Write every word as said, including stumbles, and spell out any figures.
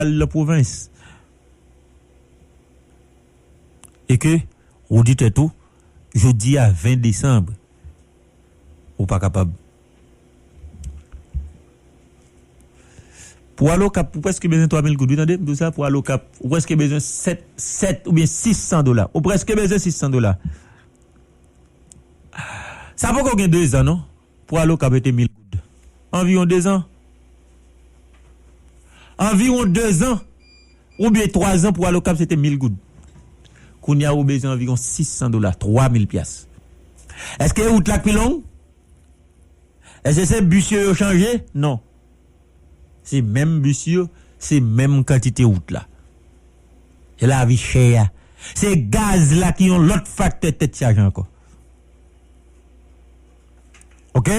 al nan pwovens. E ke ou di tèt ou, jodi a ven desanm, ou pa kapab. Pou al Okap, ou prèske bezwen twa mil goud, wi, tande, m di w sa, pou al Okap, ou prèske bezwen sèt, sèt oubyen sis san dola. Ou prèske bezwen sis san dola. Sa poko gen de zan, non. Pou al Okap, se te mil goud. Anviwon de zan. Anviwon de zan. Oubyen twa zan pou al Okap, se te mil goud. Kounye a, ou bezwen anviwon sis san dola, twa mil pyas. Èske wout la k pi long? Èske se bis yo yo chanje? Non. Se menm bis yo, se menm kantite wout la. Se lavi chè a. Se gaz la ki yon lòt faktè tèt chaje ankò. Oke?